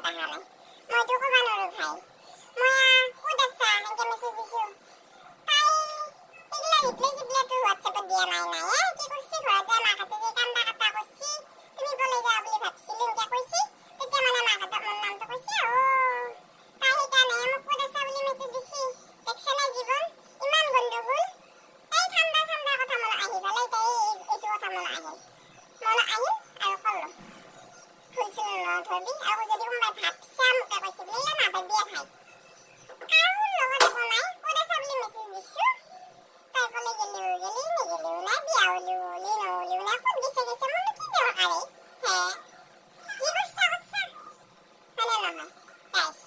লগত অহা নাই। মইতো ক'ব নোৱাৰো ভাই, মই ক'ত আছা সেনকে মেছেজ দিছো। তাই এইগিলা ৰিপ্লাই চিপ্লাইটো হোৱাটছএপত দিয়া নাই। নাই কি কৰিছি, ঘৰত যাই মাকহঁতে যে কান্দা কাটা কৰিছি, তুমি পলাই যাবা বুলি ভাবছিলো সেনকে কৈছি। তেতিয়া মানে মাকহঁতক মোৰ নামটো কৈছে। অ' তাই সেইকাৰণে মোক ক'ত আছা বুলি মেছেজ দিছি। দেখছে না জীৱন ইমান গণ্ডগোল। এই ঠাণ্ডা ঠাণ্ডা কথা মনত আহি পেলাই তাই এইটো কথা মনত আহিল, মনত আহিল আৰু ক'লো ভুল চুল নধৰবি। আৰু যদি কোনোবাই ভাবছা মোকে কৈছে বোলে নাভাবিয়ে ভাই, কাৰো লগত একো নাই। ক'ত আছা বুলি মেছেজ দিছো, তই ক'লে গেলিও গেলি, নেগেলিও নাই, বিয়া হ'লিও হ'লি, নহ'লিও নাই, ক'ত গেছে গেছে, মোৰনো কি দৰকাৰ? হে কি কৰছা কৰছা, হয়নে নহয় গাইছ?